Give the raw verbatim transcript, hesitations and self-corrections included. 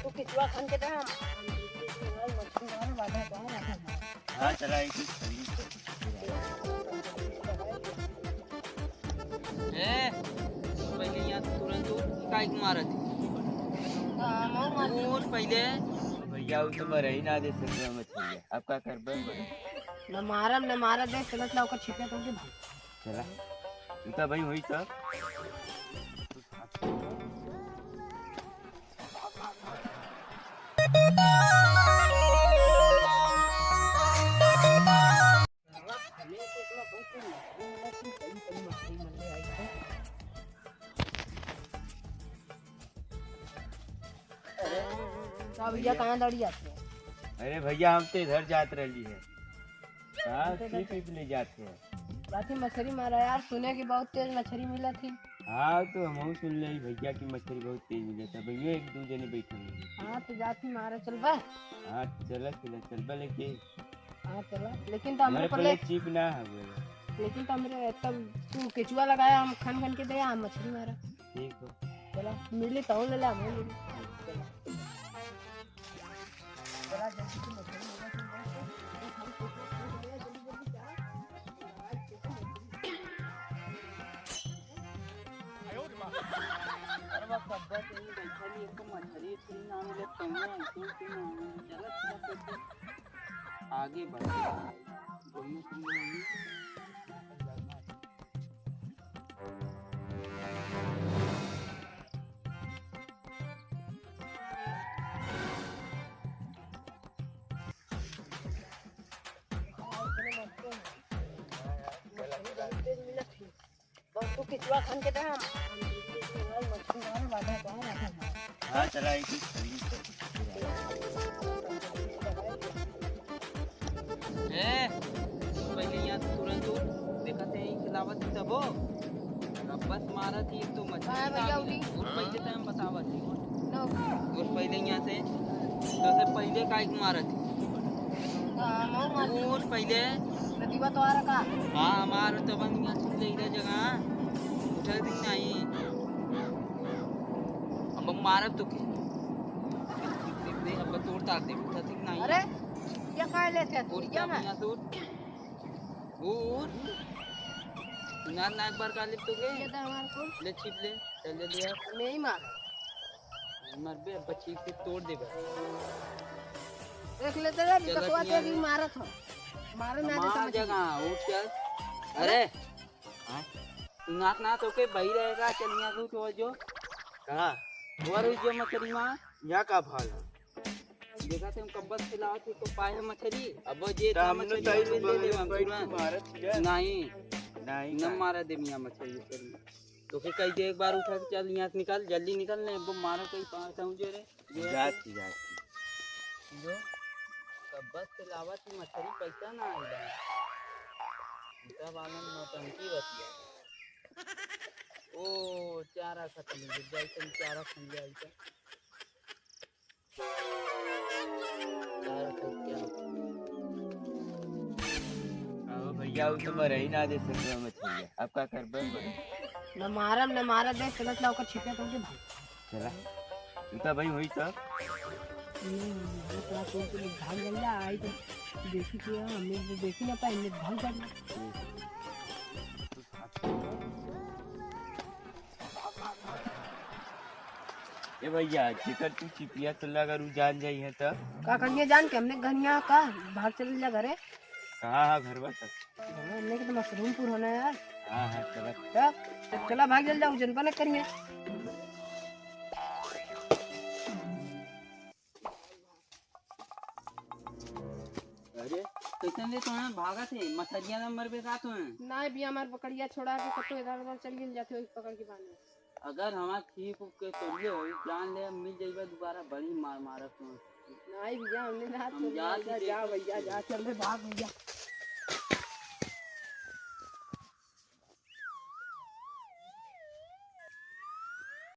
तू केचुआ खन के दे हम। हाँ, चला, एक ही। ए, पहले यहाँ तुरंत उठ, काहे के मारत है? हाँ, मार, मार। उठ पहले। भैया, वो तो मरही ना दे सकते मछली। अब का करबे? न मारब, न मारब, देख, चलत ला, ओकर छिपे तो के भाग। चला। इतना भाई हुई तब। का भैया, कहाँ दौड़ी जाते हैं? अरे भैया, हम तो इधर जात रहली है। हाँ, हम तो इधर सीप वीप ले जाते हैं। बाकी मछरी मारा यार, सुने कि बहुत तेज मछरी मिला थी। हाँ, तो हमहू सुन ले भैया कि मछरी बहुत तेज मिला था। भैया, एक दो जने बैठे हैं। हाँ, तो जाती मारा, चल बा। हाँ, चला, चला, चल बा लेके। हाँ, चला। लेकिन तो हमरे हमारे पहले पहले चीप ना है बोला। लेकिन तो हमरे तब तू केचुआ लगाया, हम खन खन के दे, हम मछली मारा। ठीक हो। चला, मिली तो ले ला, हम ले ली। चला। चला, जल्दी से मछली ले ला, तुम लोग। जल्दी, जल्दी जा। अरे बा, कब्बा से ही बैठा नहीं, एक तो मछली इतनी ना मिले, कौनो ऐसे ही ना मिले। चला, चला, चला। आगे बढ़। दोनों तीनों आगे। बस तू केचुआ खन के दे हम। हाँ, चला, एक ही खरीद। ए, पहले यहाँ से तुरंत उठ, देखत है, ई खिलावत ही तबो। अब बस मारत ही, एक तो मछली हाँ, भैया, ना उठी। मिले। उठ, पहले तो हम बतावत ही। ना उठी। उठ पहले यहाँ से, तो से पहले काहे के मारत ही? हाँ, मार, मार। उठ पहले। नदीवा तो आ रहा का? हाँ, हमार तो बन गया, छुप ले इधर जगह। उठा दी नहीं। अब हम मारब तो के? अब तोड़ तार दे, उठा दी नहीं। अरे, क्या खा लेते हैं तू? उठ, क्या मैं? यहाँ से उठ। उठ। ना, ना, एक बार का लिप तो के? ये तो हमारे को। ले, छिप ले। चल, जल्दी आ। मैं ही मार। मर बे, अब बच्ची के तोड़ देबे। देख लेते रे, चल, बकवा रख लिया के भी रे। मारत हो। मारे ना हमार देता मछली। जगह, उठ चल। अरे। हाँ? तू नाक ना तो के बही रहेगा, चल यहाँ से उठ, वो जो। कहाँ? वो जो मछली माँ। यहाँ का भाल है? देखा थे हम कब्बस खिलावत ही तो पाए मछली। अब वो जे तो था हम मछली तो ले ले बगल ले में हम बैठ के तुरंत। मारत ही है। नहीं। नहीं न का? मारा दे मियाँ मछली, चल। तो के कह दे एक बार उठा के चल यहाँ से निकल, जल्दी निकल, नहीं अब मारो कोई पास पहुँचे रे। जो जात ही, जात ही। जो कब्बस से लावत ही मछली पैसा ना आइला। इनका वाला नौटंकी बतिया। ओ, चारा खत्म हो गया, तुम चारा खन जाए तो। चारा खन क्या? अब भैया, वो तो मरही ना दे सकते मछली। अब का करबे? न मारब, न मारब, देख, चलत ला, ओकर छिपे करके भाग। चला। इतना भाई हुई तब? हम्म, इतना तो कुछ भाग गया, आई तो देखी कि हमें तो देखी ना पाए, भाग जाना। ए भैया, जेकर तू चिपिया चला, अगर उ जान जाई है त? का करिए जान के? हमने घनिया का भाग चल जा घरे। कहाँ है घरवा तक? हाँ, हमने के तो मशरूमपुर होना है यार। हाँ, हाँ, चला। तब, तब चला भाग चल जाओ, जनपा न करिए। अरे, कैसन रे तोहे भागत है? मछरिया न मरबे का तोहे? नाहीं भैया, हमार पकड़िया छोड़ा के कतो इधर उधर चल गइल जाते हो, पकड़ के बांध। अगर हमार ठीक के तोड़िए हो, जान ले, मिल जाइबा दोबारा, बड़ी मार मारब तोहे। नाहीं भैया, हमने ना हम तोड़िया, जात ही जा, जा देखत भैया, ही। जा, चल रे, भाग भैया।